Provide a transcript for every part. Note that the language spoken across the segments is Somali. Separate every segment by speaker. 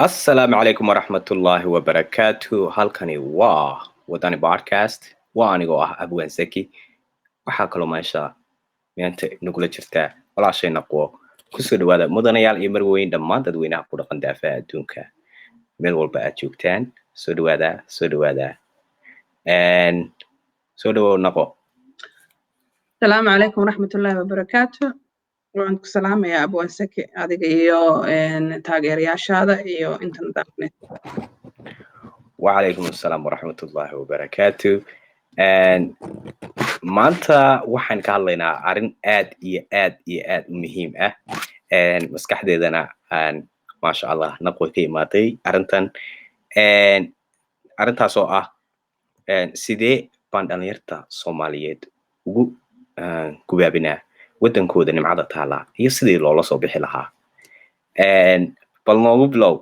Speaker 1: Asalaamu calaykum waraxmatullaahi wabarakaatu. Halkani waa Wadani Podcast, waa anigoo ah Abwaan Saki. Waxaa kaloo meesha maanta nagula jirtaa walaashay Naqwo. Kusoo dhawaada, mudanayaal iyo marweyn, dhammaan dadweynaha ku dhaqan daafaha adduunka, meel walba aad joogtaan. Soo dhawaada, soo dhawaada, soo dhawow, Naqo.
Speaker 2: Asalaamu calaykum waraxmatullaahi wabarakaatu. Waxaan ku salaamayaa, Abwaan Saki, adiga iyo taageerayaashaada iyo intan daafneed.
Speaker 1: Wacalaykum assalaam waraxmatullaahi wabarakaatu. Maanta waxaan ka hadlaynaa arrin aad iyo aad iyo aad u muhiim ah. Maskaxdeedana aan, maasha Allah, Naqwa ka imaatay arrintan, arrintaas oo ah sidee baan dhalinyarta Soomaaliyeed ugu gubaabinaa waddankooda nimcada taala iyo sidii loola soo bixi lahaa. Bal noogu bilow.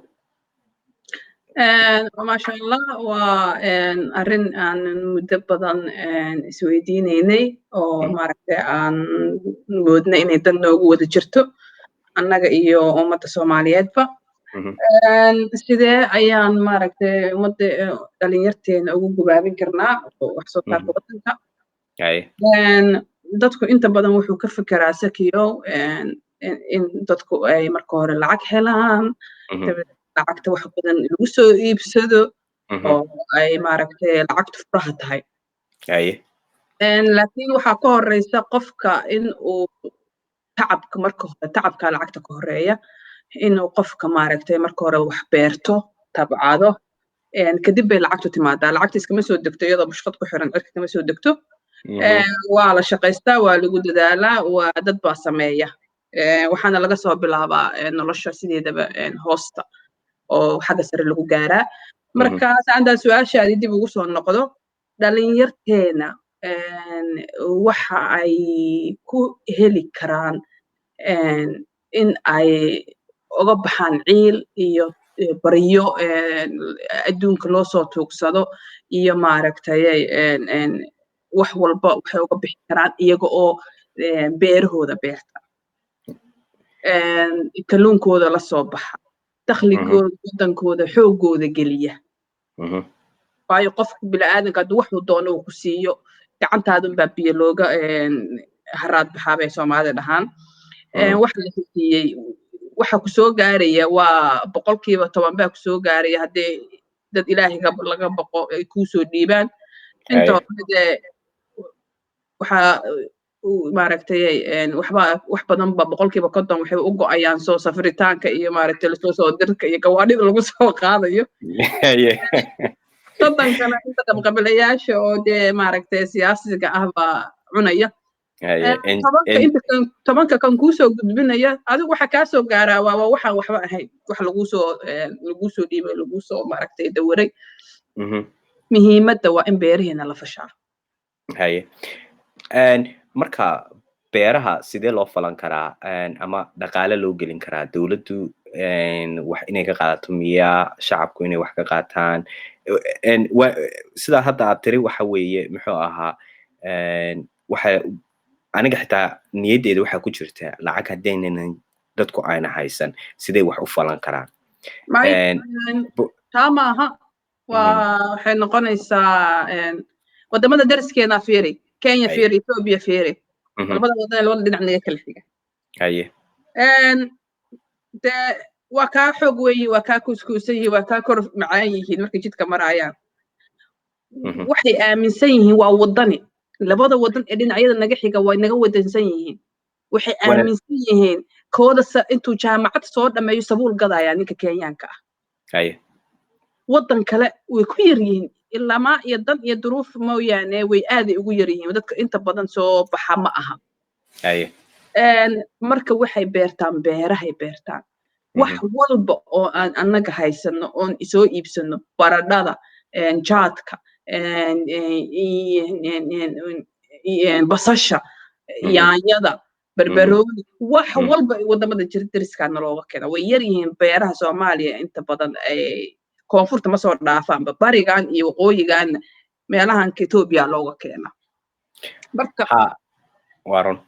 Speaker 2: Maasha Allah, waa arrin aan muddo badan isweydiineynay oo maaragtay aan moodnay inay dan noogu wada jirto annaga iyo ummadda Soomaaliyeedba. Sidee ayaan maaragtay ummadda dhalinyarteena ugu gubaabin karnaa wax soo saarka waddanka? Dadku inta badan wuxuu ka fekeraa, Sakiyo, in dadku ay marka hore lacag helaan, dabadeed lacagta wax badan lagu soo iibsado oo ay maaragtay lacagtu furaha tahay. Laakiin waxaa ka horeysa qofka in uu tacabka marka hore, tacabka lacagta ka horeeya, inuu qofka maaragtay marka hore wax beerto, tabcado, kadib bay lacagtu timaadaa. Lacagta iskama soo degto iyadoo bushqad ku xiran, cirka kama soo degto. Waa la shaqaystaa, waa lagu dadaalaa, waa dad baa sameeya. Waxaana laga soo bilaabaa nolosha sideedaba hoosta oo xagga sare lagu gaaraa. Marka saandaa su-aashaadii dib ugu soo noqdo, dhalinyarteena waxa ay ku heli karaan in ay uga baxaan ciil iyo baryo adduunka loo soo tuugsado iyo maaragtay wax walba, waxay uga bixi karaan iyaga oo beerahooda beerta, kalluunkooda la soo baxa, dakhligooda waddankooda xoogooda geliya. Waayo, qofka bini'aadanka hadduu waxuu doono uu ku siiyo, gacantaadunbaa biyo looga haraad baxaa bay Soomaalida dhahaan. Waxa la siiyey waxa ku soo gaaraya waa 10% baa ku soo gaaraya haddii dad Ilaahay laga baqo ay kuu soo dhiibaan. Inta hore dee waxaa maaragtay waxba wax badan ba, 50% waxay u go'ayaan soo safritaanka iyo maaragtay lasoo soo dirka iyo gawaadhida lagu soo qaadayo. 30-kana inta qabqabilayaasha oo dee maaragtay siyaasiga ah baa cunaya. 10-ka inta kan 10-ka kan kuusoo gudbinaya adigu waxa kaa soo gaaraa waa waxaan waxba ahayn, wax laguu soo dhiibay, laguu soo maaragtay dawaray. Muhiimadda waa in beeraheena la fashaa.
Speaker 1: Haye, marka beeraha sidee loo falan karaa ama dhaqaale loo gelin karaa? Dowladdu wax inay ka qaadato miyaa, shacabku inay wax ka qaataan? Sidaa hadda aad tiri waxa weeye, muxuu ahaa, waxa aniga xitaa niyaddeeda waxaa ku jirta lacag haddaynanan dadku ayna haysan, sidee wax u falan karaan?
Speaker 2: Taa maaha, waa waxay noqonaysaa wadamada dariskeena fiiri, Kenya fiiri, Ethiopia fiiri, labada wadan, labada dhinac naga kala xiga. Dee waa kaa xoog weyn, waa kaa kuuskuusan yihiin, waa kaa kor macaan yihiin markay jidka maraayaan. Waxay aaminsan yihiin waa wadani. Labada wadan ee dhinacyada naga xiga way naga wadansan yihiin. Waxay aaminsan yihiin kooda intuu jaamacad soo dhameeyo sabuul gadayaa ninka Kenyaanka ah. Waddan kale way ku yar yihiin, ilamaa iyo dan iyo duruuf mooyaane, way aaday ugu yar yihiin. Dadka inta badan soo baxa ma aha. Marka waxay beertaan, beerahay beertaan, wax walba oo aan annaga haysano oon soo iibsano, baradhada, jaadka, basasha, yaanyada, barbarooni, wax walba wadamada dariskaana looga keena. Way yar yihiin beeraha Soomaaliya inta badan, koonfurta ma soo dhaafaanba, barigan iyo waqooyigan, meelahan Ethiopia looga keena marka.
Speaker 1: Ha, waa run.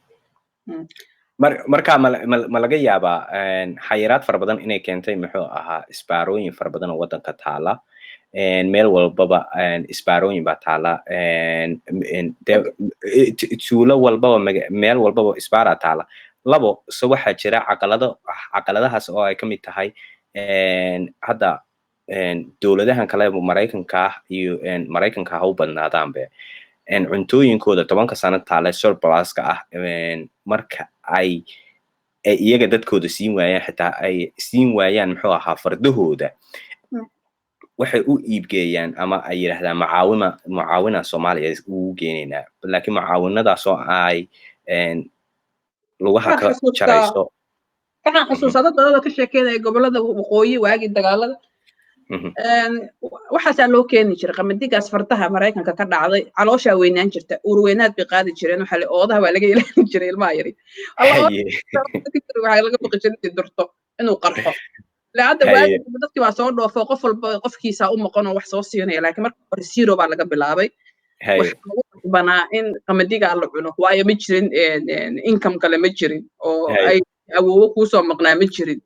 Speaker 1: Marka ma laga yaabaa xayiraad fara badan inay keentay, muxuu ahaa, isbaarooyin fara badan oo waddanka taala? Meel walbaba isbaarooyin baa taala, tuulo walbaba, meel walbaba isbaaraa taala. Labo se waxaa jira caqalado, caqaladahaas oo ay ka mid tahay hadda dowladahan kale, Maraykanka ah iyo Maraykanka ha u badnaadaanbe, cuntooyinkooda 10-ka sano taale surpluska ah, marka ay iyaga dadkooda siin waayaan, xitaa ay siin waayaan, muxuu ahaa, fardahooda, waxay u iibgeeyaan ama ay yidhahdaan macaawima, mucaawina Soomaaliya ugu geenaynaa, laakiin mucaawinadaas oo ay lugaha ka jarayso.
Speaker 2: Waxaan xusuustaa dad badan oo ka sheekeynaya gobolada waqooyi waagii dagaalada. Waxaasaa loo keeni jiray qamadigaas fardaha Maraykanka ka dhacday. Calooshaa weynaan jirta, uurweynaad bay qaadi jireen. Waxaa oodaha waa laga ilaalin jiray ilmaha yari, waxaa laga baqi jiray inay durto, inuu qarxo. Hadda waagi dadkii waa soo dhoofo, qof walba qofkiisaa u maqan oo wax soo siinaya, laakiin marka hore zero baa laga bilaabay. Waxaa lagu qasbanaa in qamadigaa la cuno, waayo ma jirin income kale, ma jirin oo ay awoowo kuusoo maqnaa, ma jirin.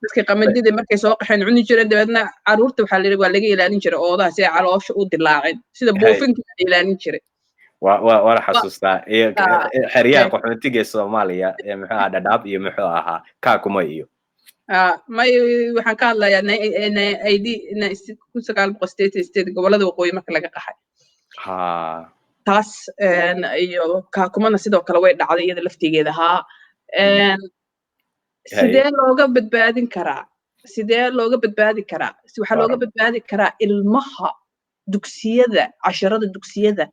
Speaker 2: Dadkii qamadidii markay soo qaxeen cuni jireen. Dabeedna carruurta waxaa la waa laga ilaalin jiray oodaha si ay caloosha u dilaacin, sida buufinka la ilaalin jiray.
Speaker 1: Waa la xasuustaa xeryaha qaxootiga ee Soomaaliya ee, muxuu ahaa, Dhadhaab iyo, muxuu ahaa, Kaakuma iyo
Speaker 2: May, waxaan ka hadlayaa id 1988 gobolada waqooyi marka laga qaxay. Taas iyo Kaakumana sidoo kale way dhacday iyada laftigeeda. Haa, sidee looga badbaadin karaa? Sidee looga badbaadi karaa? Waxaa looga badbaadi karaa ilmaha dugsiyada, casharada dugsiyada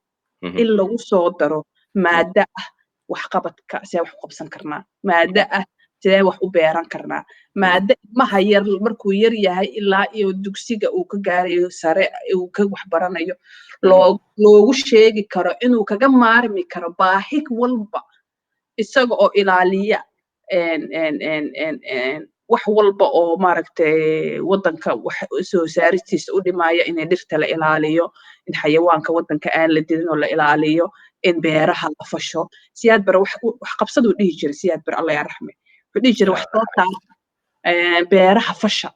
Speaker 2: in lagu soo daro maada ah waxqabadka, sidee wax u qabsan karnaa, maada ah sidee wax u beeran karnaa, maada ilmaha yar markuu yar yahay ilaa iyo dugsiga uu ka gaarayo sare uu ka wax baranayo loogu sheegi karo inuu kaga maarmi karo baahi walba, isaga oo ilaaliya wax walba oo, maaragtay, waddanka wax soo saaristiisa u dhimaya, inay dhirta la ilaaliyo, in xayawaanka waddanka aan la dilin oo la ilaaliyo, in beeraha la fasho. Siyaad Bare wax qabsaduu dhihi jiray. Siyaad Bare, Allah yaa raxme, wuxuu dhihi jiray wax soo saar, beeraha fasha.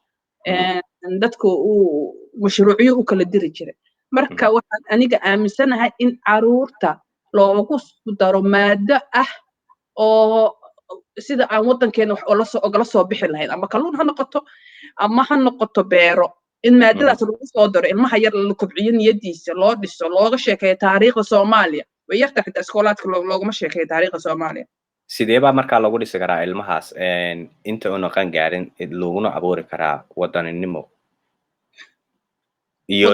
Speaker 2: Dadku uu mashruucyo u kala diri jiray. Marka waxaan aniga aaminsanahay in caruurta loogu daro maado ah oo sida aan waddankeena wax ogala soo bixi lahayn, ama kalluun ha noqoto ama ha noqoto beero, in maadadaas lagu soo daro, ilmaha yar la kobciyo, niyadiisa loo dhiso, looga sheekeeyo taariikhda Soomaaliya. Way yarta, xitaa iskoolaadka loogama sheekeeyo taariikhda Soomaaliya.
Speaker 1: Sidee baa markaa lagu dhisi karaa ilmahaas inta una qan gaarin, laguna abuuri karaa wadaninimo iyo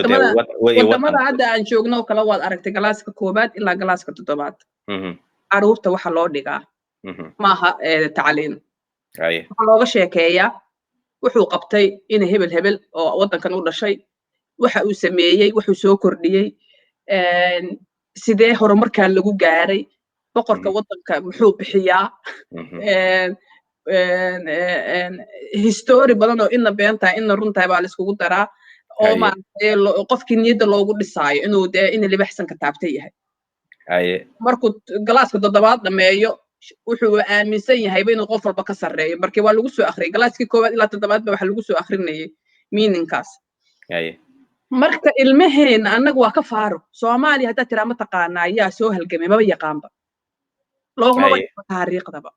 Speaker 2: Wadamada hadda aan joogno oo kale waad aragtay, galaaska koobaad ilaa galaaska toddobaad caruurta waxa loo dhigaa maaha tacliin. Waxaa looga sheekeeyaa wuxuu qabtay ina hebel hebel oo waddankan u dhashay, waxa uu sameeyey, wuxuu soo kordhiyey, sidee horumarkan lagu gaaray, boqorka waddanka muxuu bixiyaa, history badan oo ina been tahay ina run tahay baa la iskugu daraa, oo, maaragtay, qofkii niyadda loogu dhisaayo inuu dee ina libaxsan ka taabtay yahay. Markuu galaaska toddobaad dhameeyo, wuxuu aaminsan yahayba inuu qof walba ka sarreeyo. Marka waa lagu soo akhriyay galaaskii koowaad ilaa toddobaad ba waxa lagu soo akrinayay meaningkaas. Marka ilmaheena annaga waa ka faaruq. Soomaaliya haddaad tiraa ma taqaanaa yaa soo halgamay, maba yaqaanba, loogumaba taariikhdaba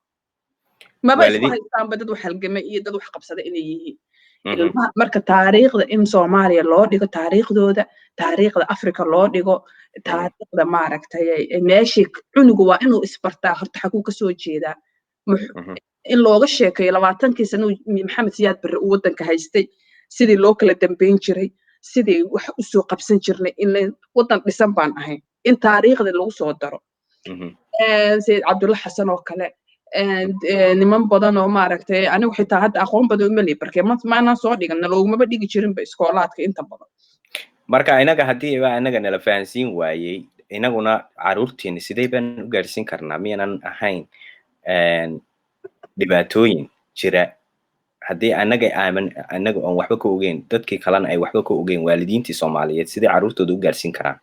Speaker 2: maba isku haystaanba dad wax halgamay iyo dad wax qabsada inay yihiin ilmaha. Marka taariikhda in Soomaaliya loo dhigo, taariikhdooda, taariikhda Africa loo dhigo, taariikhda, maaragtay, meeshii cunugu waa inuu isbartaa horta xaguu kasoo jeedaa, in looga sheekeeyo 20-kii sano Maxamed Siyaad Barre uu waddanka haystay, sidii loo kala dambeyn jiray, sidii wax usoo qabsan jirnay, in waddan dhisan baan ahayn, in taariikhda lagu soo daro Sayid Cabdulla Xasan oo kale, niman badan oo, maaragtay, anigu xitaa hadda aqoon badan uma lihi, barkee maanaan soo dhigan, loogumaba dhigi jirinba iskoolaadka inta badan.
Speaker 1: Marka inaga haddii ba inaga nala fahansiin waayey, inaguna caruurteena sidee baan u gaarsiin karnaa? Miyaanan ahayn dhibaatooyin jira haddii anaga aaman anaga oon waxba ka ogeyn, dadkii kalena ay waxba ka ogeyn, waalidiintii Soomaaliyeed sidee caruurtooda u gaarsiin karaan?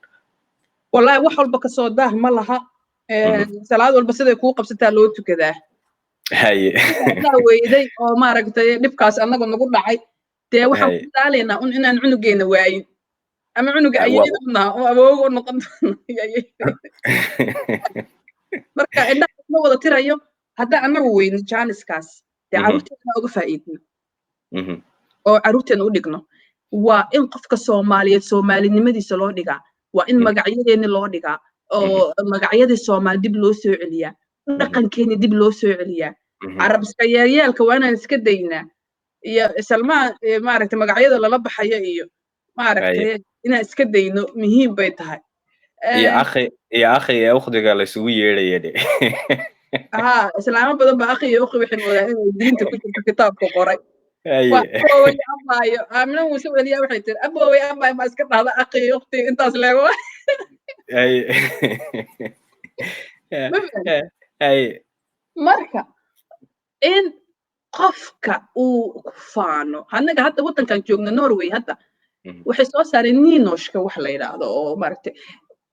Speaker 2: Wallahi wax walba kasoo daah ma laha. Salaad walba siday kuu qabsataa loo tukadaa. Hadaa weyday oo maaragtay dhibkaas annagu nagu dhacay, dee waxaan ku dadaalaynaa un inaan cunugeena waayin ama cunuga ayaduna oo awooga u noqon doono. Marka indhaha ma wada tirayo. Haddaa annagu weyno jaaniskaas, dee carruurteena uga faa'iidno oo carruurteena u dhigno. Waa in qofka Soomaaliyeed Soomaalinimadiisa loo dhigaa, waa in magacyadeeni loo dhigaa oo magacyadii Soomaali dib loo soo celiyaa, dhaqankeeni dib loo soo celiyaa. Carab iska yeelyeelka waa inaan iska daynaa iyo Salmaan, maaragtay, magacyada lala baxayo iyo maaragtay inaan iska dayno muhiim bay tahay.
Speaker 1: Iyo akhi iyo akhi iyo ukhtiga la isugu yeedhaya de.
Speaker 2: Ha, islaamo badan ba akhi iyo ukhti waxay moodaan inay diinta ku jirto, kitaabka qoray. Aboowey abaayo, Aamina Muuse Weliya waxay tiri: "Aboowey abaayo ma iska dhahda akhi iyo ukhti intaas leego."
Speaker 1: Haye.
Speaker 2: Marka in qofka uu ku faano, annaga hadda waddankan joogna, Norway, hadda waxay soo saareen nynorsk-ka wax la yidhaahdo oo maaragtay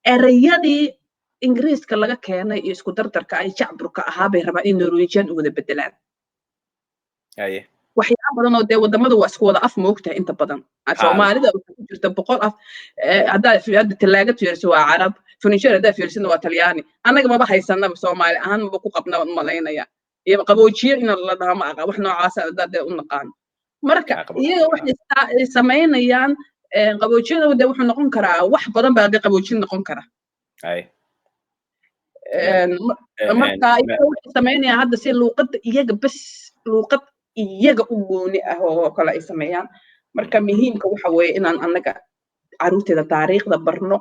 Speaker 2: erayadii Ingiriiska laga keenay iyo isku dardarka ay jacburka ahaa bay rabaan in Norwegian u wada bedelaan. Waxyaaba badan oo dee wadamadu waa isku wada af, moogtahay, inta badan. Soomaalida waxaa ku jirta 100 af. Haddaad hadda talaagad fiiriso waa Carab, furniture haddaad fiirisana waa Talyaani. Annaga maba haysanaba, Soomaali ahaan maba ku qabnaba umalaynaya, iyo qaboojiye in la dhaho ma aqa, wax noocaasa haddaad dee u naqaan. Marka iyaga waxay samaynayaan qaboojiyada dee wuxuu noqon karaa wax badan baa dee qaboojiye noqon kara. Marka iyaga waxay samaynayaan hadda si luuqadda iyaga bes, luuqad iyaga u gooni ah oo kale ay sameeyaan. Marka muhiimka waxa weeye inaan annaga carruurteeda taariikhda barno,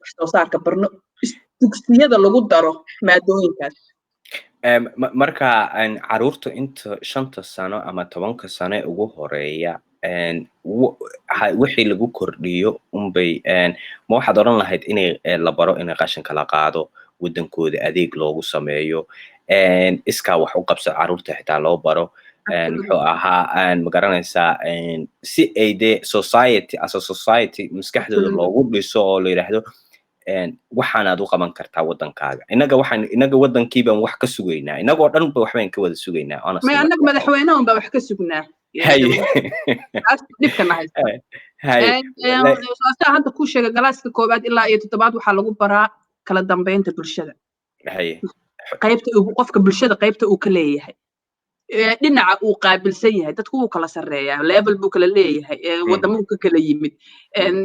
Speaker 2: wax soo saarka barno, dugsiyada lagu daro maadooyinkaas.
Speaker 1: Marka carruurta inta 5-ta sano ama 10-ka sano ee ugu horeeya wixii lagu kordhiyo unbay ma waxaad odhan lahayd inay la baro inay qashinka la qaado, waddankooda adeeg loogu sameeyo, iskaa wax u qabso carruurta xitaa loo baro, muxuu ahaa, ma garanaysaa, si ay dee society as a society maskaxdooda loogu dhiso oo la yidhaahdo waxaanaad u qaban kartaa waddankaaga. Innaga waxaan innaga waddankii baan wax ka sugaynaa, innagoo dhan ba waxbaan ka wada sugaynaa, honestly.
Speaker 2: May, annaga madaxweynaha unbaa wax ka sugnaa. Dhibkana haysta hadda kuu sheega, galaaska koowaad ilaa iyo toddobaad waxaa lagu baraa kala dambeynta bulshada, qaybta qofka bulshada, qaybta uu ka leeyahay, dhinaca uu qaabilsan yahay. Dadku wuu kala sarreeyaa, level buu kala leeyahay, wadamuu ka kala yimid,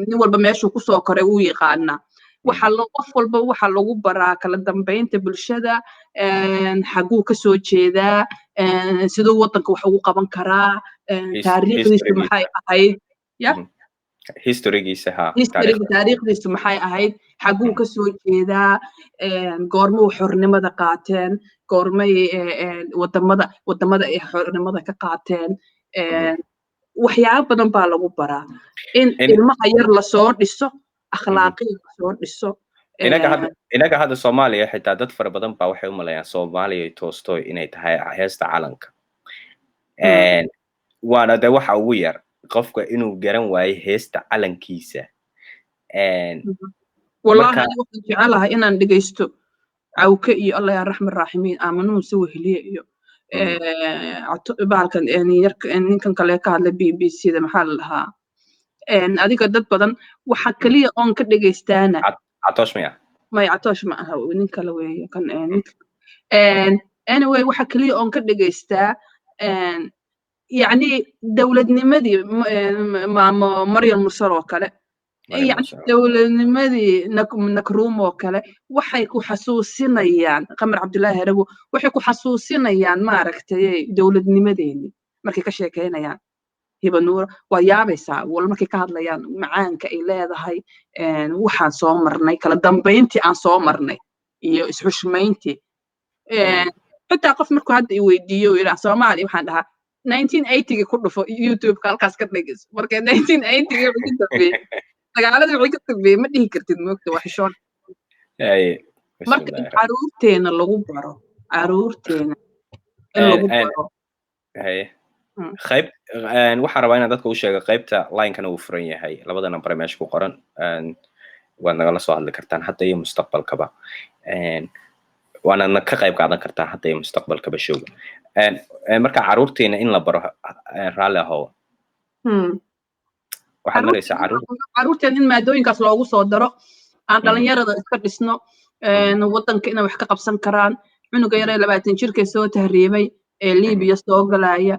Speaker 2: nin walba meeshuu kusoo koray wuu yaqaanaa. Waxa qof walba waxaa lagu baraa kala dambeynta bulshada, xaguu kasoo jeedaa, siduu waddanka wax ugu qaban karaa, taariikhdiisu maxay ahayd ya.
Speaker 1: Historygiisa ha.
Speaker 2: Historyga, taariikhdiisu maxay ahayd, xaguu kasoo jeedaa, goormuu xornimada qaateen, goormay wadamada ay xornimada ka qaateen. Waxyaabo badan baa lagu baraa in ilmaha yar lasoo dhiso, akhlaaqiya lasoo dhiso.
Speaker 1: Inaga hadda Soomaaliya xitaa dad fara badan baa waxay u maleeyaan Soomaaliya toostoy inay tahay heesta calanka, waana de waxa ugu yar qofka inuu garan waayo heesta calankiisa.
Speaker 2: Wallahi aniga waxaan jecelahay inaan dhegeysto Cawke iyo Allah yaa raxman raaximiin Aamino Muuse Weheliye iyo bahalkan ninkan kale ka hadla BBC da, maxaa la dhahaa, adiga dad badan waxa kaliya oon ka dhegeystaana.
Speaker 1: Catoosh miya?
Speaker 2: May, Catoosh ma aha, nin kale weeye kan. Anyway, waxa kaliya oon ka dhegeystaa yacni dowladnimadii maamo Maryam Mursal oo kale, yani dowladnimadii Nakruum oo kale, waxay ku xasuusinayaan Qamar Cabdullaahi Harago, waxay ku xasuusinayaan maaragtay dowladnimadeeni markay ka sheekeynayaan. Hiba Nuura waa yaabaysaa wal markay ka hadlayaan macaanka ay leedahay waxaan soo marnay, kala dambayntii aan soo marnay iyo isxushmayntii. Xitaa qof markuu hadda i weydiiyo uu yidhaah Soomaaliya, waxaan dhahaa 1980-gii ku dhufo YouTube-ka, halkaas ka dhegeyso. Marka 1980-gii wixii ka dambeeyey, dagaaladii wixii ka dambeeyey ma dhihi kartid, moogta, waa xishoon. Marka in caruurteena lagu baro, caruurteena in lagu baro.
Speaker 1: Haye, qayb waxaan rabaa inaan dadka u sheego qaybta line-kana uu furan yahay, labada number ee meesha ku qoran waad nagala soo hadli kartaan hadda iyo mustaqbalkaba. Waanadna ka qayb qaadan kartaa hadda iyo mustaqbalkaba showga. Marka caruurteena in la baro, raalli ahow, waxaad maraysaa caruur.
Speaker 2: Caruurteen in maadooyinkaas loogu soo daro, aan dhalinyarada iska dhisno, wadanka inay wax ka qabsan karaan. Cunuga yaree 20 jirkee soo tahriibay ee Liibiya soo galaya,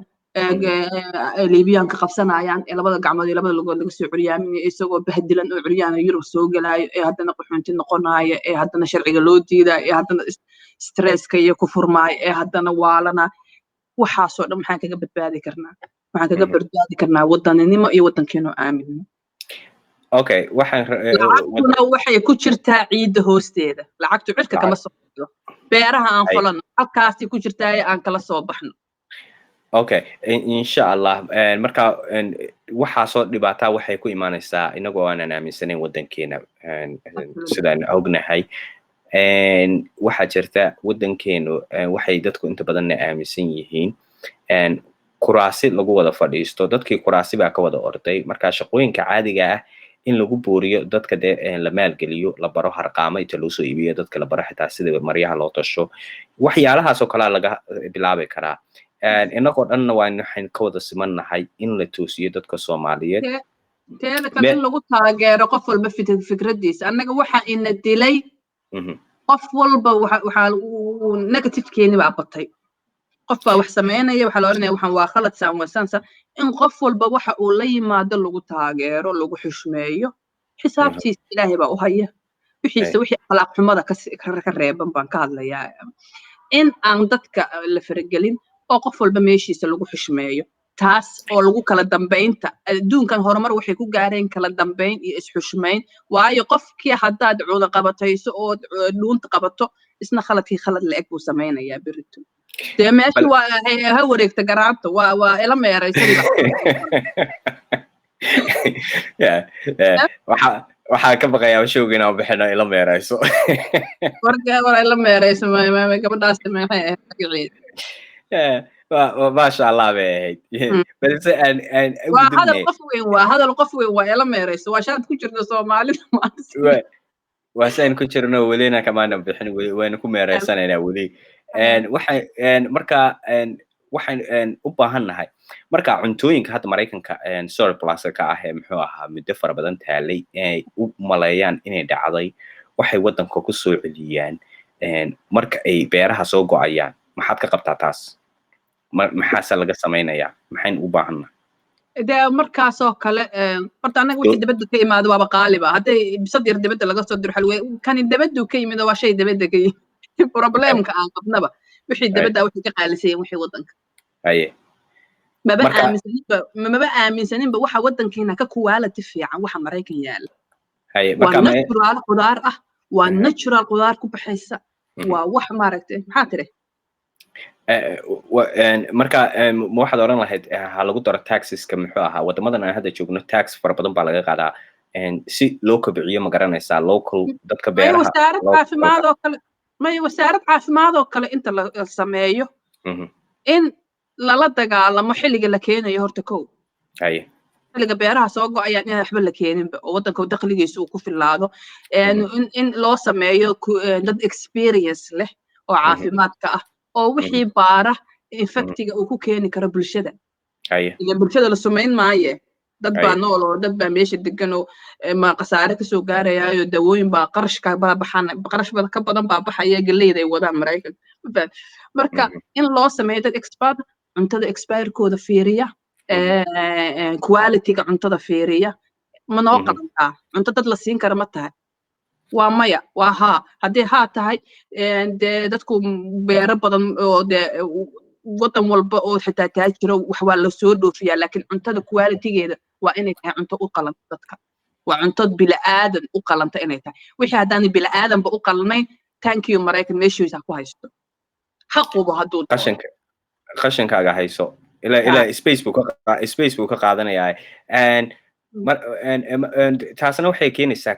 Speaker 2: Liibiyaanka qabsanayaan, ee labada gacmood iyo labada lugood laga soo curyaaminaya, isagoo bahdilan oo curyaana Yurub soo galaayo, ee haddana qaxoonti noqonaya, ee haddana sharciga loo diidayo, ee haddana stresska iyo ku furmaayo, ee haddana waalana, waxaasoo dhan maxaan kaga badbaadi karnaa? Waxaan kaga badbaadi karnaa wadaninimo iyo wadankeenu aaminno.
Speaker 1: Okay, waxaan
Speaker 2: Lacagtuna waxay ku jirtaa ciidda hoosteeda. Lacagtu cirka kama soo baxdo. Beeraha aan falano, halkaasay ku jirtaa ee aan kala soo baxno.
Speaker 1: Okay, insha Allah. Marka waxaasoo dhibaataa waxay ku imaanaysaa inagoo aanan aaminsanayn wadankeena. Sidaan ognahay, waxaa jirta wadankeenu waxay dadku inta badanna aaminsan yihiin kuraasi lagu wada fadhiisto. Dadkii kuraasi baa ka wada orday. Marka shaqooyinka caadiga ah in lagu booriyo dadka, dee la maalgeliyo, la baro harqaamo inta loo soo iibiyo, dadka la baro xitaa sida maryaha loo tasho, waxyaalahaas oo kalea laga bilaabi karaa. Inagoo dhanna waa waxaynu ka wada simannahay in la toosiyo dadka Soomaaliyeed.
Speaker 2: Teeda kale, in lagu taageero qof walba fikradiisa. Annaga waxa ina dilay, qof walba waxaa negativekeeni baa batay. Qof baa wax samaynaya, waxaa la odhanaya waxaan waa khalad, saan waa saan saan. In qof walba waxa uu la yimaado lagu taageero, lagu xushmeeyo, xisaabtiisa Ilaahay baa u haya. Wixiisa, wixii akhlaaq xumada ka reeban baan ka hadlayaa, in aan dadka la faragelin oo qof walba meeshiisa lagu xushmeeyo, taas oo lagu kala dambaynta. Adduunkan horumar waxay ku gaareen kala dambayn iyo isxushmayn, waayo qofkii haddaad cuda qabatayso oo dhuunta qabato, isna khaladkii khalad la-eg buu samaynayaa berito. Dee meesha waa ha wareegta garaanta, waa ila meeraysadiba.
Speaker 1: Waxaa ka baqayaa showga inaan bixino ila meerayso.
Speaker 2: Warka war ila meerayso, gabadhaas maxay ahayd magaceeda?
Speaker 1: Maasha Allah bay ahayd, balse aan
Speaker 2: Waa hadal qof weyn, waa hadal qof weyn, waa ila meerayso, waa shaad ku jirta Soomaalida.
Speaker 1: Waa si aynu ku jirno, welina kamaana bixin, waynu ku meeraysanaynaa weli. Waxa marka waxaan u baahan nahay marka cuntooyinka hadda Maraykanka surplus ka ah ee muxuu ahaa muddo fara badan taalay inay u maleeyaan inay dhacday, waxay waddanka ku soo celiyaan marka ay beeraha soo go'ayaan. Maxaad ka qabtaa taas? Maxaase laga samaynayaa? Maxaynu u baahannahay?
Speaker 2: Dee markaasoo kale horta annaga wixii dibadda ka imaado waaba qaaliba. Hadday bisad yar dibadda laga soo diro, xalwe kani dibaddu ka yimid, waa shay dibadda ka yimid. Problemka aan qabnaba, wixii dibadda waxay ka qaalisayen wixii waddanka. Maba aaminsaninba, maba aaminsaninba waxa waddankeena ka quality fiican waxa Maraykan yaala. Waa natural qudaar ah, waa natural qudaar ku baxaysa, waa wax maaragtay, maxaa tiri?
Speaker 1: Marka ma waxaad odhan lahayd ha lagu daro taxeska? Muxuu ahaa, waddamadan aan hadda joogno tax fara badan baa laga qaadaa si loo kobciyo, ma garanaysaa, local dadka beeraha.
Speaker 2: Wasaarad caafimaad oo kale, may wasaarad caafimaad oo kale inta la sameeyo, in lala dagaalamo xilliga la keenayo horta kow, xilliga beeraha soo go'ayaan inaan waxba la keeninba oo waddanka dakhligiisa uu ku filaado, in loo sameeyo dad experience leh oo caafimaadka ah oo wixii baara effectiga uu ku keeni karo bulshada. Ile bulshada la sumayn maaye, dad baa nool oo dad baa meesha degan oo ma khasaare kasoo gaarayaayo, dawooyin baa qarashka baa baxan, qarash ka badan baa baxaya galleyda ay wadaan Maraykanka. Marka in loo sameeyo dad expert cuntada expirekooda fiiriya, qualityga cuntada fiiriya, ma noo qalantaa cunto dad la siin kara ma tahay? Waa maya, waa haa. Haddii haa tahay, dee dadku beero badan oo dee waddan walba oo xitaa taajiro wax waa la soo dhoofiyaa, laakiin cuntada qualitygeeda waa inay tahay cunto u qalanta dadka, waa cunto bila'aadan u qalanta inay tahay. Wixii haddaanay bila'aadanba u qalnayn, thank you Maraykan, meeshiisa ku haysto haquba hadduu.
Speaker 1: Qashinka qashinkaaga hayso, ilaa space buu ka qaadanayaa. Taasna waxay keenaysaa,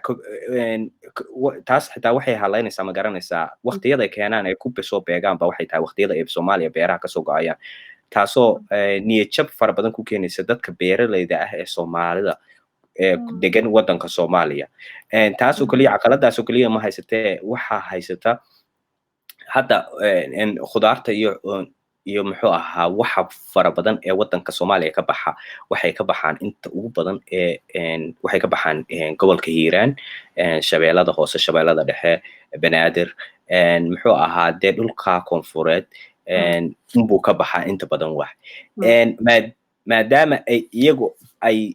Speaker 1: taas xitaa waxay halaynaysaa, ma garanaysaa, waqtiyada ay keenaan ay ku soo beegaan ba waxay tahay waqtiyada ay Soomaaliya beeraha kasoo go'ayaan, taasoo niyad jab fara badan ku keenaysa dadka beeralayda ah ee Soomaalida ee degan waddanka Soomaaliya. Taasoo keliya, caqaladaasoo keliya ma haysatee, waxaa haysata Hadda khudaarta iyo muxuu ahaa, waxa fara badan ee waddanka Soomaaliya ka baxa waxay ka baxaan inta ugu badan ee waxay ka baxaan gobolka Hiiraan, Shabeellada Hoose, Shabeellada Dhexe, Banaadir, muxuu ahaa, dee dhulka koonfureed unbuu ka baxaa inta badan. Wax maadaama ay iyagu ay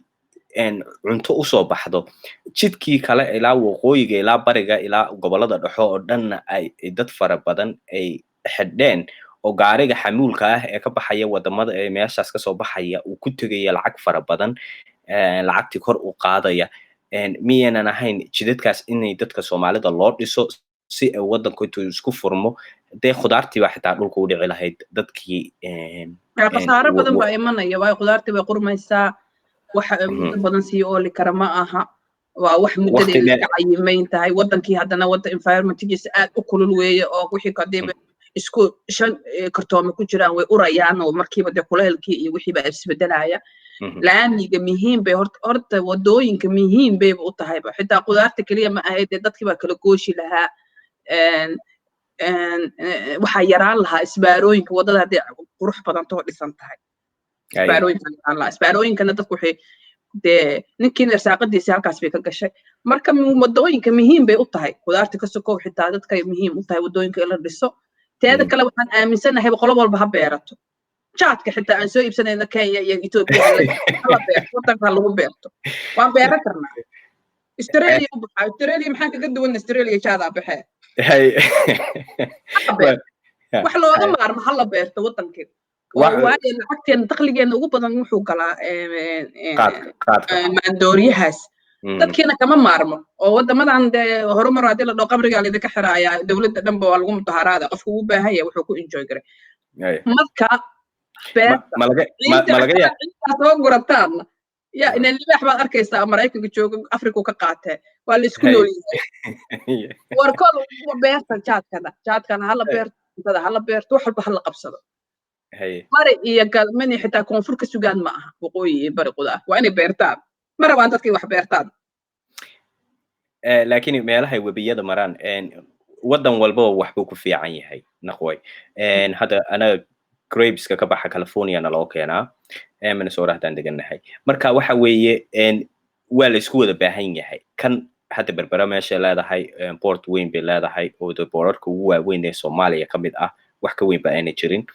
Speaker 1: cunto usoo baxdo jidkii kale ilaa waqooyiga, ilaa bariga, ilaa gobolada dhexo oo dhanna ay dad fara badan ay xidheen, oo gaariga xamuulka ah ee ka baxaya wadamada ee meeshaas kasoo baxaya uu ku tegaya lacag fara badan, lacagtii kor u qaadaya, miyaynan ahayn jidadkaas inay dadka Soomaalida loo dhiso si ay wadanku intuu isku furmo, dee khudaartii baa xitaa dhulka u dhici lahayd dadkii?
Speaker 2: Khasaaro badan baa imanaya, waayo khudaartii way qurmaysaa. Waxa muddo badan sii ooli kara ma aha, waa wax muddadeeda iska cayimayn tahay. Wadankii haddana waddan environmentgiisa aad u kulul weeye, oo wixii hadiiba isku shan kartoome ku jiraan way urayaan, oo markiiba dee kuleelkii iyo wixii baa isbedelaya. Laamiga muhiim bay horta wadooyinka muhiim bayba u tahayba. Xitaa khudaarta keliya ma ahayd, dee dadkii baa kala gooshi lahaa, waxaa yaraan lahaa isbaarooyinka waddada hadday qurux badantoo dhisan tahay. Isbaarooyinka yaraan lahaa, isbaarooyinkana dadku waxay dee ninkiina irsaaqadiisi halkaas bay ka gashay. Marka wadooyinka muhiim bay u tahay khudaarta ka sokow, xitaa dadkay muhiim u tahay wadooyinka in la dhiso. Teeda kale, waxaan aaminsanahay qolo walba ha beerato. Jaadka xitaa aan soo iibsanayno Kenya iyo Ethiopia hala beerto, wadanka lagu beerto. Waan beeran karnaa. Australia u baxaa, Australia maxaan kaga duwan? Australia jaadaa baxee, wax looga maarmo hala beerto wadankii, waayo lacagteena, dakhligeena ugu badan wuxuu galaa maandooriyahaas. Dadkiina kama maarmo, oo wadamadan dee horumar haddii la dhao qabrigaa laydinka xiraayaa, dowladda dhanba waa lagu mudaharaada. Qofku uu baahan yahay wuxuu ku enjoy garay. Marka beerta soo gurataanna ya inaan libaax baad arkaysaa Maraykanka jooga, Afrika ka qaatee, waa la isku nool yahay. War kol beerta jaadkana, jaadkana hala beerto, cuntada hala beerto, wax walba hala qabsado. Bari iyo galmani xitaa koonfur ka sugaan ma aha, waqooyi iyo bari qudaar waa inay beertaan. Ma rabaan dadkay wax beertaan.
Speaker 1: Laakiin meelahay webiyada maraan, waddan walbaba waxbuu ku fiican yahay naqway. Hadda anaga grapeska ka baxa Californiana loo keenaa, Minnesota haddaan degannahay. Marka waxa weeye waa la isku wada baahan yahay. Kan hadda Berbera meeshay leedahay port weyn bay leedahay, oo de boorarka ugu waaweyn ee Soomaaliya ka mid ah, wax ka weyn ba ayna jirin.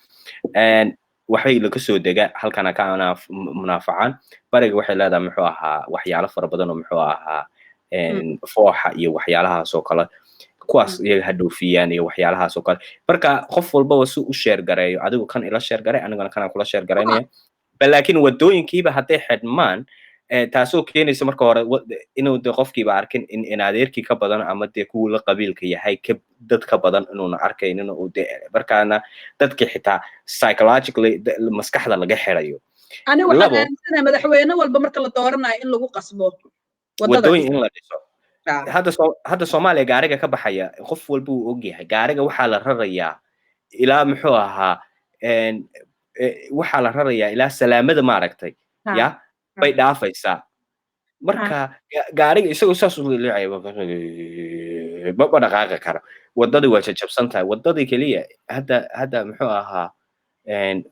Speaker 1: Waxay laga soo dega halkana ka munaafacaan. Bariga waxay leedahay muxuu ahaa waxyaalo fara badan oo muxuu ahaa fooxa iyo waxyaalahaas oo kale, kuwaas iyaga ha dhoofiyaan iyo waxyaalahaas oo kale. Marka qof walbaba si u share gareeyo, adigu kan ila share garay, aniguna kanaan kula share garaynaya ba. Laakiin wadooyinkiiba hadday xidhmaan, taasoo keenaysa marka hore inuu de qofkiiba arkin in adeerkii ka badan ama dee kuwii la qabiilka yahay ka dad ka badan inuuna arkaynin, uu de markaana dadkii xitaa psychologically maskaxda laga xirayo.
Speaker 2: Ani waxaan aaminsanahay madaxweyne walba marka la dooranayo in lagu qasbo
Speaker 1: wadooyin in la dhiso. Hadda Soomaaliya gaariga ka baxaya qof walba uu og yahay. Gaariga waxaa la rarayaa ilaa muxuu ahaa, waxaa la rarayaa ilaa Salaamada, maaragtay, ya bay dhaafaysaa. Marka gaariga isagoo saas u liicaya ma dhaqaaqi karo, waddadii waa jajabsan tahay. Waddadii keliya hadda muxuu ahaa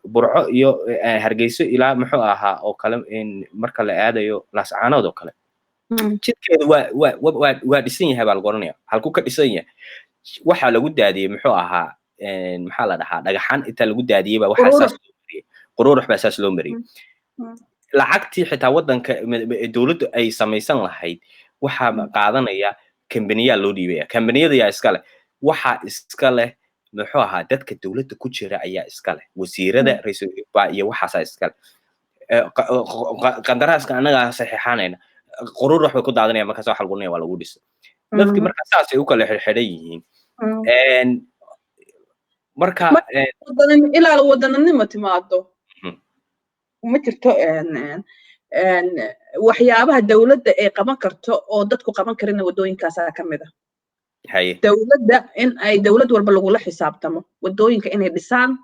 Speaker 1: Burco iyo Hargeyso ilaa muxuu ahaa oo kale, marka la aadayo Laascaanood oo kale, jidkeedu waa dhisan yahay baa lagu oranaya. Halkuu ka dhisan yahay? Waxaa lagu daadiyey muxuu ahaa, maxaa la dhahaa, dhagaxaan intaa lagu daadiyey baa waxaa saas loo mariyey, qururux baa saas loo mariyey. Lacagtii xitaa waddanka dowladdu ay samaysan lahayd waxaa qaadanaya kambaniyaa loo dhiibaya. Kambaniyada yaa iska leh? Waxaa iska leh muxuu ahaa dadka dowladda ku jira ayaa iska leh, wasiirada, ra'iisul iyo waxaasaa iska leh. Qandaraaska annagaa saxiixanayna, qururux bay ku daadanaya. Markaas waxa lagu oranaya waa lagu dhisay dadki. Marka saasay u kala xirxiran yihiin marka.
Speaker 2: Ilaa wadananimo timaado ma jirto waxyaabaha dowladda ay qaban karto oo dadku qaban karina, waddooyinkaasaa ka mid ah. Dowladda in ay dowlad walba lagula xisaabtamo waddooyinka inay dhisaan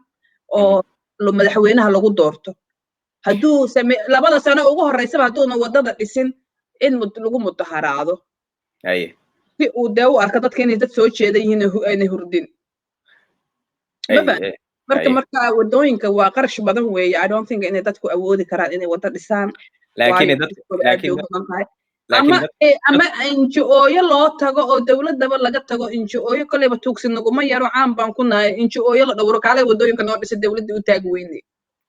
Speaker 2: oo madaxweynaha lagu doorto. Hadduu same 2da sano ugu horreysaba hadduuna waddada dhisin, in lagu mudaharaado si uu dee u arko dadka inay dad soo jeeda yihiin, aynay hurdin. Marka wadooyinka waa qarash badan weeye. I don't think inay dadku awoodi karaan inay wada dhisaan. Ama NGO-yo loo tago oo dowladaba laga tago. NGO-yo koleyba tuugsi naguma yaro, caan baan ku nahay. NGO-yo la dhowro, kaalay wadooyinka noo dhisa, dowladda u taag weyne.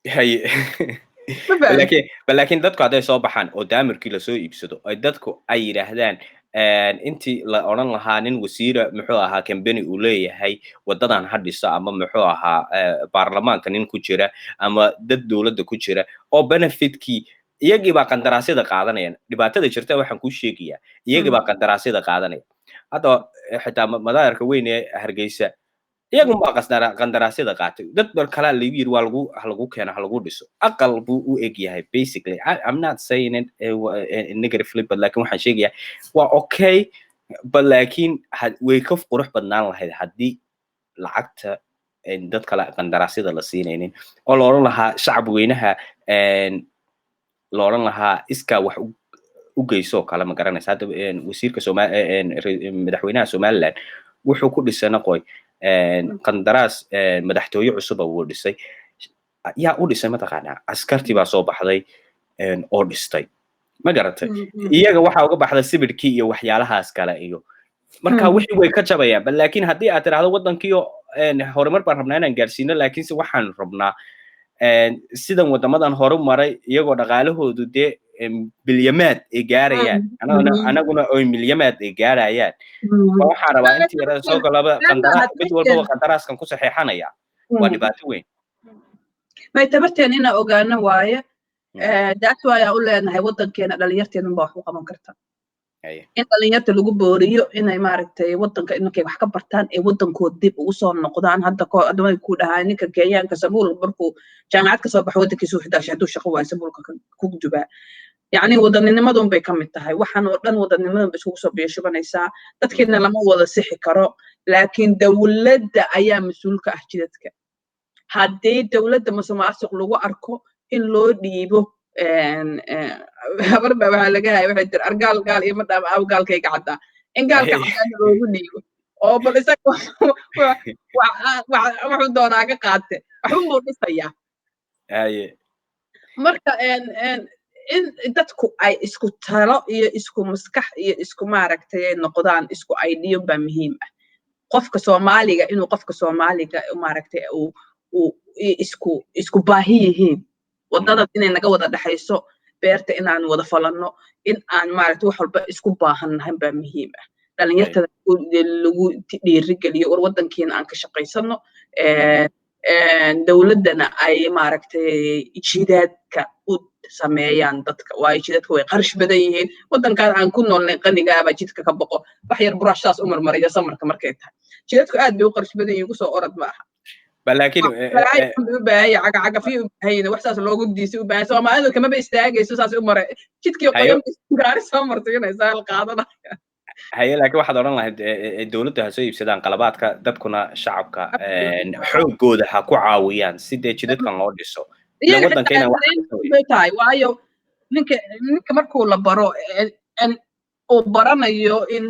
Speaker 1: Haye, laakiin dadku hadday soo baxaan oo daamirkii lasoo iibsado, ay dadku ay yidhaahdaan, intii la odhan lahaa nin wasiira, muxuu ahaa, company uu leeyahay wadadan ha dhiso, ama muxuu ahaa, baarlamaanka nin ku jira ama dad dowladda ku jira oo benefitkii, iyagii baa qandaraasyada qaadanayaan. Dhibaatada jirta waxaan kuu sheegayaa, iyagii baa qandaraasyada qaadanaya. Hadda xitaa madaarka weyn ee Hargeysa iyagun baa qandaraasyada qaatay. Dad bar kalaa lagu yiri waa lagu ha lagu keeno, ha lagu dhiso. Aqal buu u eg yahay basically. I'm not saying it negatively, but laakiin waxaan sheegayaa waa okay, but laakiin way ka qurux badnaan lahayd haddii lacagta dad kale qandaraasyada la siinaynin oo la odhan lahaa shacab weynaha, la odhan lahaa iskaa wax u geyso oo kale, ma garanaysa? Hadda wasiirka Soma, madaxweynaha Somaliland wuxuu ku dhisay naqoy qandaraas. Madaxtooye cusuba wuu dhisay. Yaa u dhisay mataqaanaa? Askartii baa soo baxday oo dhistay, ma garatay? Iyaga waxaa uga baxday sibidhkii iyo waxyaalahaas kale iyo marka wixii way ka jabayaan. Bal laakiin haddii aad tidhaahdo waddankiio horumar baan rabnaa inaan gaarsiino, laakiinse waxaan rabnaa sidan waddamadan horu maray, iyagoo dhaqaalahoodu dee bilyamaad ay gaarayaan, anaguna oy milyamaad ay gaarayaan, waxaan rabaa intii yarada soo galaba qandaraas, mid walbaba qandaraaskan ku saxeexanaya, waa dhibaato weyn.
Speaker 2: May, tabarteen inaa ogaano waaye. That's why aan u leenahay waddankeena dhalinyarteena baa wax u qaban karta. In dhalinyarta lagu booriyo inay, maaragtay, waddanka markay wax ka bartaan ee waddankooda dib ugu soo noqdaan. Hadda ko adamada ku dhahaa ninka Kenyaanka sabuul markuu jaamacad ka soo baxo, waddankiisa wuxuu daashay, hadduu shaqo waayo sabuulka ku dubaa. Yacni waddaninimadun bay ka mid tahay waxaan oo dhan, waddaninimadun bay iskugu soo biyashubanaysaa. Dadkeena lama wada sixi karo, laakiin dowladda ayaa mas-uul ka ah jidadka. Haddii dowladda musuqmaasuq lagu arko, in loo dhiibo. Habar baa waxaa laga haya, waxay tiri, "Argaal gaal iyo madhaam aaw gaalkayga caddaa." In gaalka caddaana loogu dhiibo oo bal isaga wuxuu doonaa ka qaate, waxbun buu dhisayaa. Marka in dadku ay isku talo iyo isku maskax iyo isku, maaragtay, ay noqdaan, isku idea baa muhiim ah. Qofka Soomaaliga inuu qofka Soomaaliga, maaragtay, uu isku baahi yihiin, waddada inay naga wada dhexayso, beerta inaan wada falanno, in aan, maaragtay, wax walba isku baahannahay baa muhiim ah. Dhalinyartada lagu dhiirigeliyo, war waddankiina aan ka shaqaysano, dowladdana ay, maaragtay, jidaadka u sameeyaan dadka, waayo jidadka way qarash badan yihiin. Waddankaan aan ku noolnay qanigaaba jidka ka boqo, wax yar buraash saas u marmariya samarka markay tahay. Jidadku aad bay u qarash badan yihiin, kusoo orod ma aha.
Speaker 1: Laakiin
Speaker 2: u baahan yahay cagacagafyo u baahan yahay, wax saas loogu diisay u baahan. Soomaalidu kamaba istaagayso, saas u maray jidkii qoyan, gaari soo marsiinaysa hal qaadanaya.
Speaker 1: Haye, laakiin waxaad odhan lahayd dowladda ha soo iibsadaan qalabaadka, dadkuna shacabka xoogooda ha ku caawiyaan si dee jidadkan loo dhiso.
Speaker 2: Waddankeena bay tahay, waayo ninka markuu la baro uu baranayo in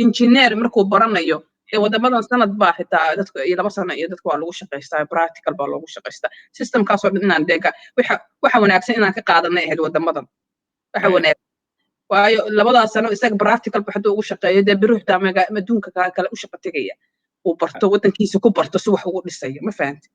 Speaker 2: engineer markuu baranayo wadamadan sanad baa xitaa dadka iyo 2 sano iyo dadka waa lagu shaqaystaa, practical baa loogu shaqaystaa. Systemkaasoo dhan inaan deega waxa wanaagsan inaan ka qaadanay ahayd wadamadan. Waxa wanaagsan, waayo labadaas sano isaga practical ba hadduu ugu shaqeeyo, dee biru xitaa adduunka kale u shaqa tegaya, uu barto waddankiisa ku barto si wax ugu dhisayo, ma fahanti?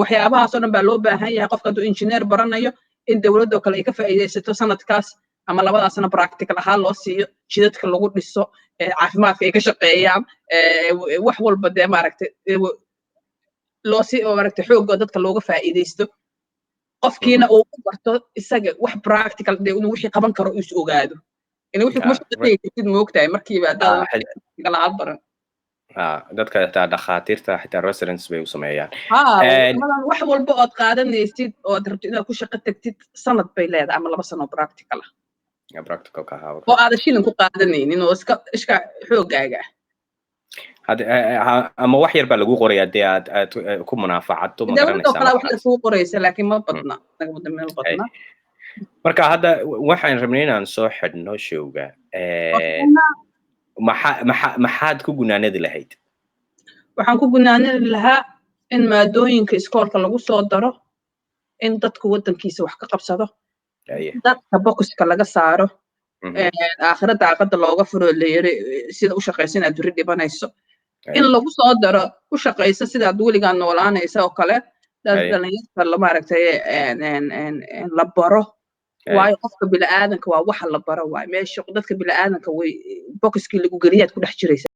Speaker 2: Waxyaabahaas oo dhan baa loo baahan yahay. Qofka hadduu engineer baranayo, in dowladoo kale ay ka faa'iidaysato sanadkaas ama labadaas sano, practical ahaan loo siiyo, jidadka lagu dhiso, caafimaadka ay ka shaqeeyaan, wax walba dee, maaragtay, loo si, maaragtay, xoogga dadka looga faa'iidaysto, qofkiina uu u barto isaga wax practical dee inuu wixii qaban karo, is ogaado ina wixii kuma shaqeyn kartid, moogtahay, markiiba haddaad practical ahaan baran.
Speaker 1: Dadka xitaa dhakhaatiirta xitaa residence bay u sameeyaan.
Speaker 2: Wax walba ood qaadanaysid ood rabtid inaad ku shaqo tagtid, sanad bay leedahay ama 2 sano practical ah.
Speaker 1: Practicalka ahaa.
Speaker 2: Oo aadan shilin ku qaadanaynin oo iska xooggaaga
Speaker 1: ah. Ama wax yar baa lagu qorayaa dee aad ku munaafacadto, ma
Speaker 2: garanaysaa? Kale wax yar kugu qoraysa, laakiin ma badna, ma badna.
Speaker 1: Marka hadda waxaan rabnay inaan soo xidhno showga. Maxa maxa maxaad ku gunaanadi lahayd?
Speaker 2: Waxaan ku gunaanani lahaa in maadooyinka iskoolka lagu soo daro in dadku waddankiisa wax ka qabsado, dadka boxka laga saaro, aakhira daaqada looga furo, la yiri sida u shaqaysa inaad beri dhibanayso, in lagu soo daro u shaqayso sidaad weligaa noolaanaysa oo kale, dhalinyarta maaragtay la baro, waayo qofka bini'aadanka waa waxa la baro. Waayo meesha dadka bini'aadanka way boxkii lagu geliyaad ku dhex jiraysa.